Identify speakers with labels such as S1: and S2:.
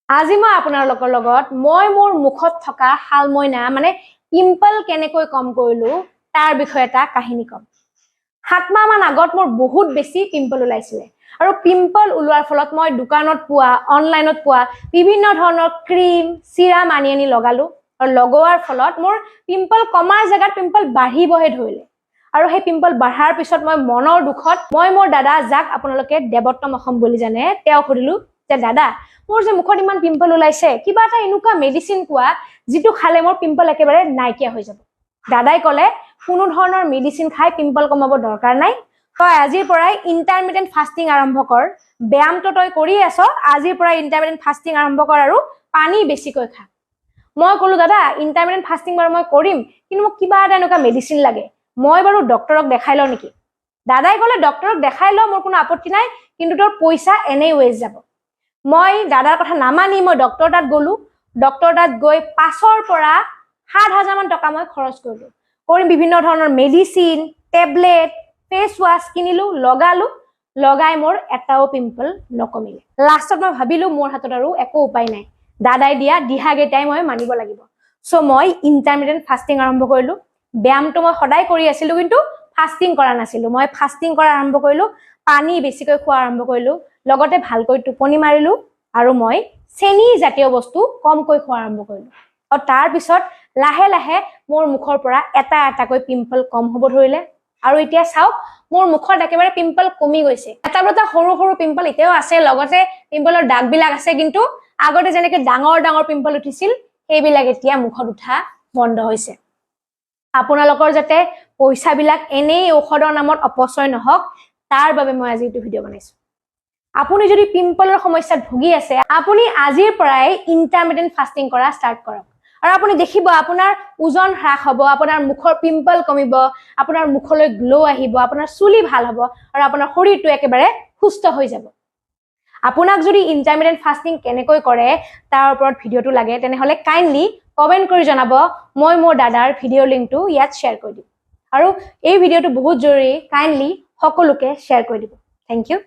S1: আজি মই আপোনালোকৰ লগত মই মোৰ মুখত থকা শালমইনা, মানে পিম্পল কেনেকৈ কম কৰিলো, তাৰ বিষয়ে এটা কাহিনী ক'ম। 7 মাহমান আগত মোৰ বহুত বেছি পিম্পল ওলাইছিলে আৰু পিম্পল ওলোৱাৰ ফলত মই দোকানত পোৱা, অনলাইনত পোৱা বিভিন্ন ধৰণৰ ক্ৰীম, চিৰাম আনি আনি লগালো আৰু লগোৱাৰ ফলত মোৰ পিম্পল কমাৰ জেগাত পিম্পল বাঢ়িবহে ধৰিলে। আৰু সেই পিম্পল বাঢ়াৰ পিছত মই মনৰ দুখত মই মোৰ দাদা, যাক আপোনালোকে দেৱোত্তম অসম বুলি জানে, তেওঁক সুধিলো যে দাদা, মোৰ যে মুখত ইমান পিম্পল ওলাইছে, কিবা এটা এনেকুৱা মেডিচিন কোৱা যিটো খালে মোৰ পিম্পল একেবাৰে নাইকিয়া হৈ যাব। দাদাই ক'লে, কোনো ধৰণৰ মেডিচিন খাই পিম্পল কমাব দৰকাৰ নাই, তই আজিৰ পৰাই ইণ্টাৰমিডিয়েণ্ট ফাষ্টিং আৰম্ভ কৰ। ব্যায়ামটো তই কৰি আছ, আজিৰ পৰা ইণ্টাৰমিডিয়েণ্ট ফাষ্টিং আৰম্ভ কৰ আৰু পানী বেছিকৈ খা। মই ক'লো, দাদা, ইণ্টাৰমিডিয়েণ্ট ফাষ্টিং বাৰু মই কৰিম, কিন্তু মোক কিবা এটা এনেকুৱা মেডিচিন লাগে, মই বাৰু ডক্টৰক দেখাই লওঁ নেকি? দাদাই ক'লে, ডক্টৰক দেখাই ল, মোৰ কোনো আপত্তি নাই, কিন্তু তোৰ পইচা এনেই ৱেষ্ট যাব। মই দাদাৰ কথা নামানি মই ডক্টৰ তাত গ'লো। ডক্টৰ তাত গৈ 5ৰ পৰা 7 হাজাৰমান টকা মই খৰচ কৰিলো কৰি বিভিন্ন ধৰণৰ মেডিচিন, টেবলেট, ফেচ ৱাছ কিনিলো, লগালো। লগাই মোৰ এটাও পিম্পল নকমিলে। লাষ্টত মই ভাবিলো, মোৰ হাতত আৰু একো উপায় নাই, দাদাই দিয়া দিহাকেইটাই মই মানিব লাগিব। চ' মই ইণ্টাৰমিডিয়েণ্ট ফাষ্টিং আৰম্ভ কৰিলো। ব্যায়ামটো মই সদায় কৰি আছিলো, কিন্তু ফাষ্টিং কৰা নাছিলো। মই ফাষ্টিং কৰা আৰম্ভ কৰিলো, পানী বেছিকৈ খোৱা আৰম্ভ কৰিলো, লগতে ভালকৈ টোপনি মাৰিলো আৰু মই চেনি জাতীয় বস্তু কমকৈ খোৱা আৰম্ভ কৰিলো। আৰু তাৰপিছত লাহে লাহে মোৰ মুখৰ পৰা এটা এটাকৈ পিম্পল কম হ'ব ধৰিলে। আৰু এতিয়া চাওক, মোৰ মুখত একেবাৰে পিম্পল কমি গৈছে। এটা দুটা সৰু সৰু পিম্পল এতিয়াও আছে, লগতে পিম্পলৰ দাগবিলাক আছে, কিন্তু আগতে যেনেকে ডাঙৰ ডাঙৰ পিম্পল উঠিছিল, সেইবিলাক এতিয়া মুখত উঠা বন্ধ হৈছে। আপোনালোকৰ যাতে পইচাবিলাক এনেই ঔষধৰ নামত অপচয় নহওক, তাৰ বাবে মই আজি এইটো ভিডিঅ' বনাইছো। আপুনি যদি পিম্পলৰ সমস্যাত ভুগি আছে, আপুনি আজিৰ পৰাই ইণ্টাৰমিডিয়েণ্ট ফাষ্টিং কৰা ষ্টাৰ্ট কৰক আৰু আপুনি দেখিব আপোনাৰ ওজন হ্ৰাস হ'ব, আপোনাৰ মুখৰ পিম্পল কমিব, আপোনাৰ মুখলৈ গ্ল' আহিব, আপোনাৰ চুলি ভাল হ'ব আৰু আপোনাৰ শৰীৰটো একেবাৰে সুস্থ হৈ যাব। আপোনাক যদি ইণ্টাৰমিডিয়েণ্ট ফাষ্টিং কেনেকৈ কৰে তাৰ ওপৰত ভিডিঅ'টো লাগে, তেনেহ'লে কাইণ্ডলি কমেণ্ট কৰি জনাব। মই মোৰ দাদাৰ ভিডিঅ' লিংকটো ইয়াত শ্বেয়াৰ কৰি দিম। আৰু এই ভিডিঅ'টো বহুত জৰুৰী, কাইণ্ডলি সকলোকে শ্বেয়াৰ কৰি দিব। Thank you.